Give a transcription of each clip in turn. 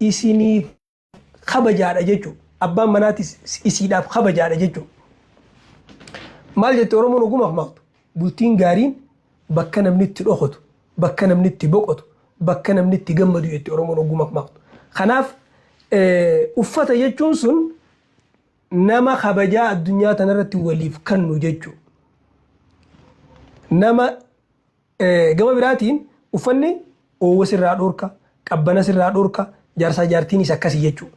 isiniif kabajaadha jechuudha. Abbaan manaatis isiidhaaf kabajaadha jechuudha. Maal jette Oromoon ogumaaf maqtu? Bultiin gaariin bakka namni itti dhokotu, bakka namni itti boqotu, bakka namni itti gammadu jette Oromoon ogumaaf maqtu. Kanaaf uffata jechuun sun nama kabajaa addunyaa tanarratti waliif kannu jechuudha. Nama Gama biraatiin uffanni oowwa sirraa dhorka, qabbana sirraa dhorka, jaarsaa jaartiinis akkasii jechuudha.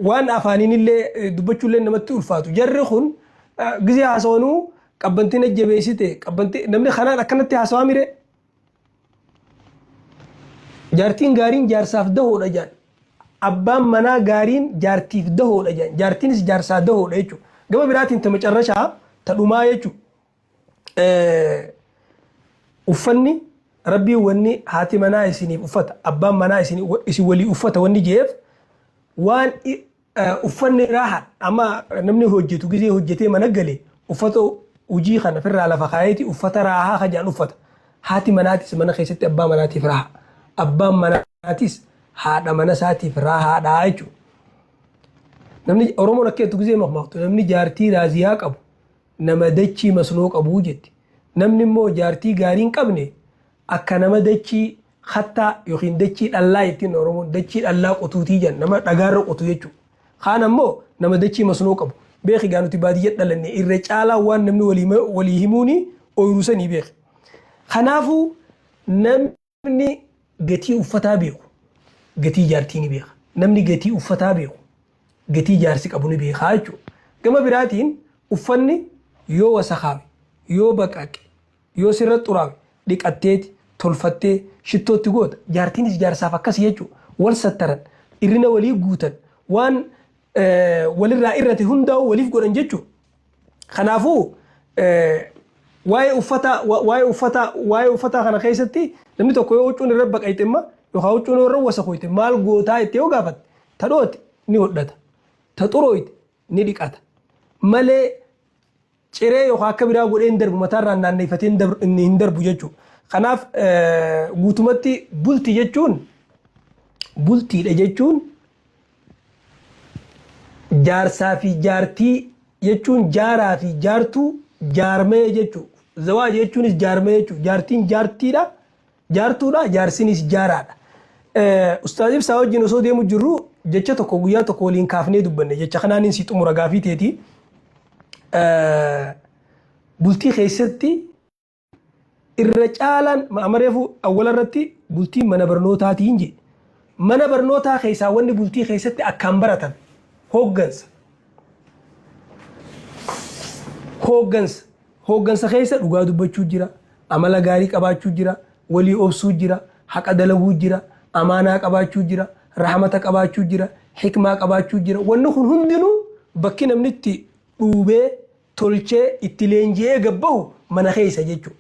Waan afaaniin illee dubbachuullee namatti ulfaatu. Jarri kun gizee haasawanuu qabbantiin ajjabeessite qabbantii namni kanaan akkanatti haasawaa mire. Jaartiin gaariin jaarsaaf dahoodha jaan. Abbaan manaa gaariin jaartiif dahoodha jaan. Jaartiinis jaarsaa dahoodha jechuudha. Gama biraatiin ta macarrashaa ta dhumaa jechuudha. Uffanni Rabbiin wanni haati manaa isiniif uffata abbaan manaa isin isin walii uffata wanni jeef waan uffanni raaha amma namni hojjetu gizee hojjetee mana gale uffata hojii kana firraa lafa kaayeeti uffata raahaa kajaan uffata. Haati manaatis mana keessatti abbaa manaatiif raaha. Abbaan manaatis haadha mana isaatiif raahaadha jechuudha. Namni Oromoon akka jettu gizee makmaaktu namni jaartii raaziyaa qabu nama dachii masnoo qabuu jetti. Namni immoo jaartii gaarii hin qabne akka nama dachii kattaa yookiin dachii dhallaa jettiin Oromoon dachii dhallaa qotuutii jedhan nama dhagaarra qotu jechuudha. Kaan ammoo nama dachii masnoo qabu. Beeki gaa nuti baadiyya dhalanne irra caalaa waan namni walii himuuni ooyiruu sanii beeki. Kanaafuu namni Namni gatii uffataa beeku gatii jaartii ni beeka. Namni gatii uffataa beeku gatii jaarsi qabu ni beeka jechuudha. Gama biraatiin uffanni yoo wasakaawe, yoo baqaqe, yoo sirra xuraawe dhiqatteeti, tolfattee, shittootti goota. Jaartiinis jaarsaaf akkasii jechuudha. Wal sattaran, irrina walii guutan, waan walirraa irrate hundaa'u waliif godhan jechuudha. Kanaafuu waa'ee uffataa waa'ee uffataa waa'ee uffataa kana keessatti namni tokko yoo huccuun irra baqayxe imma yookaan huccuun irra wasakoyte maal gootaa itti yoo gaafatte ta dhoote ni hodhata ta xurooyte ni dhiqata malee ciree yookaan akka biraa godhee hin darbu mataarraan naanneeffatee hin darbu jechuudha. Kanaaf guutumatti bulti jechuun bultiidha jechuun Jaarsaa fi jaartii jechuun jaaraa fi jaartuu jaarmee jechuudha. Zawaaja jechuunis jaarmee jechuudha. Jaartiin jaartiidha, jaartuudha, jaarsinis jaaraadha. Ustaaz Ibsaa wajjin osoo deemu jirru jecha tokko guyyaa tokko waliin kaafnee dubbanne. Jecha kanaanin si xumura gaafii teetii. Bultii keessatti Irra caalaan amma reefu awwala irratti bultiin mana barnootaatiin jee. Mana barnootaa keessaa wanni bultii keessatti akkaan baratan hooggansa. Hooggansa. Hooggansa keessa dhugaa dubbachuu jira, amala gaarii qabaachuu jira, walii obsuu jira, haqa dalaguu jira, amaanaa qabaachuu jira, rahmata qabaachuu jira, hikmaa qabaachuu jira. Wanni kun hundinuu bakki namni itti dhuubee tolchee itti leenji'ee gad bahu mana keessa jechuudha.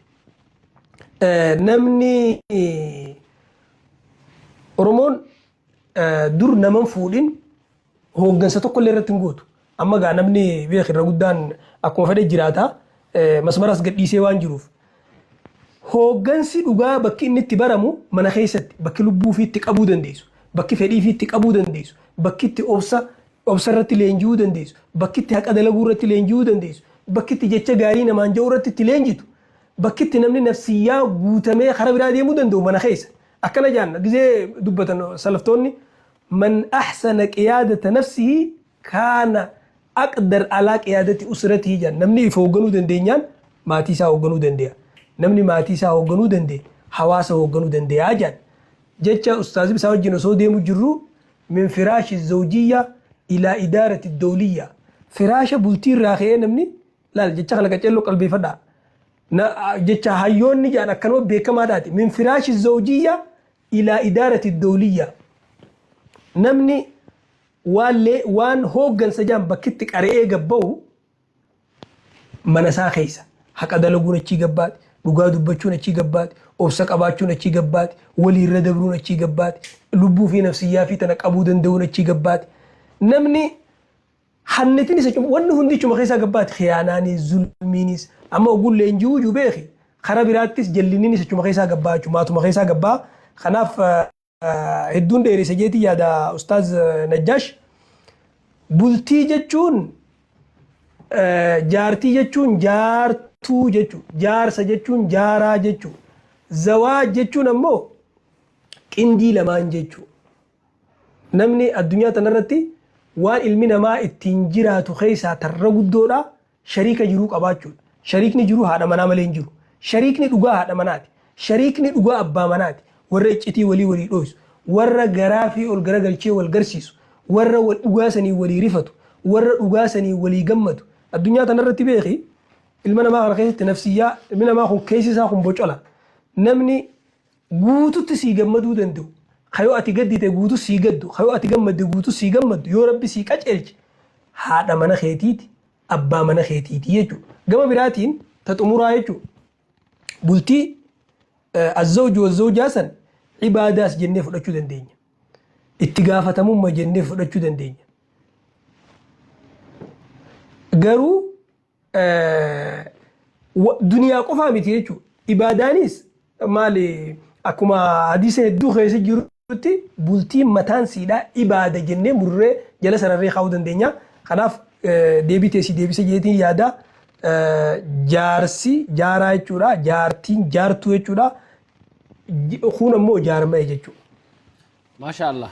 Namni Oromoon dur naman fuudhin hooggansa tokko illee irratti hin gootu. Amma gaa namni beek irra guddaan akkuma fedhe jiraata. Masmaras gadhiisee waan jiruuf. Hooggansi dhugaa bakki inni itti baramu mana keessatti bakki lubbuu ofii itti qabuu dandeessu, bakki fedhii ofii itti qabuu dandeessu, bakki itti obsa obsa irratti leenji'uu dandeessu, bakki itti haqa dalaguu irratti leenji'uu dandeessu, bakki itti jecha gaarii namaan ja'uu irratti itti leenjitu, bakki itti namni nafsiyyaa guutamee karaa biraa deemuu danda'u mana keessa. Akkana jaan gizee dubbatan salaftoonni man ahsana qiyaadata nafsihi kaana aqdar alaa qiyaadati usratihi jaan namni if hoogganuu dandeenyaan maatii isaa hoogganuu dande'a. Namni maatii isaa hoogganuu danda'e hawaasa hoogganuu dande'a jaan. Jecha ustaaz Ibsaa wajjin osoo deemu jirru min firaashi zawjiyya ilaa idaarati dawliyya. Firaasha bultii irraa ka'ee namni laal jecha kana qaceelloo qalbeeffadhaa. Na jecha hayyoonni jedhan akkanuma beekamaadhaati. Min firaashi zawjiyya ilaa idaarati dawliyya. Namni waan lee waan hooggansa jedhan bakkitti qara'ee gabbahu mana isaa keessa haqa dalaguun achii gabbaati, dhugaa dubbachuun achii gabbaati, obsa qabaachuun achii gabbaati, waliirra dabruun achii gabbaati, lubbuu fi nafsiyyaa fi tana qabuu danda'uun achii gabbaati. Namni hannitin isa cufu wanni hundi achuma keessaa gabbaati. Khiyaanaanis, zulmiinis, amma ogguun leenji'uu jiru beeki. Kara biraattis jalliniinis achuma keessaa gabbaa jechuudha. Maatuma keessaa gabbaa. Kanaaf. Hedduun dheeresse jeetii yaada, Ustaaz Najjaash. Bultii jechuun, jaartii jechuun jaartuu jechuu, jaarsa jechuun jaaraa jechuu, zawaaj jechuun ammoo qindii lamaan jechuu. Namni addunyaa tanarratti waan ilmi namaa ittiin jiraatu keessaa tarra guddoodha shariika jiruu qabaachuudha. Shariikni jiruu haadha manaa malee hin jiru. Shariikni dhugaa haadha manaati. Shariikni dhugaa abbaa manaati. Warra iccitii walii walii dhooysu. Warra garaa fi ol garagalchee wal garsiisu. Warra wal dhugaa sanii walii rifatu. Warra dhugaa sanii walii gammadu. Addunyaa tanarratti beeki, ilma namaa kana keessatti nafsiyyaa ilmi namaa kun keessi isaa kun bocola. Namni guututti sii gammaduu danda'u, ka yoo ati gaddite guutu sii gaddu, ka yoo ati gammadde guutu sii gammaddu, yoo Rabbi sii qaceelche haadha mana keetiiti, abbaa mana keetiiti jechuudha. Gama biraatiin ta xumuraa jechuudha. Bultii azzawju wazzawjaa san ibaadaas jennee fudhachuu dandeenya. Itti gaafatamummaa jennee fudhachuu dandeenya. Garuu duniyaa qofaa miti jechuudha. Ibaadaanis maali, akkuma hadiisa hedduu keessa jirutti bultiin mataan siidhaa ibaada jennee murree jala sararree kaa'uu dandeenya. Kanaaf deebii teessii deebisa jeetiin yaada. Jaarsi jaaraa jechuudha. Jaartiin jaartuu jechuudha. Kun ammoo jaarma'e jechuudha. Maasha Allah.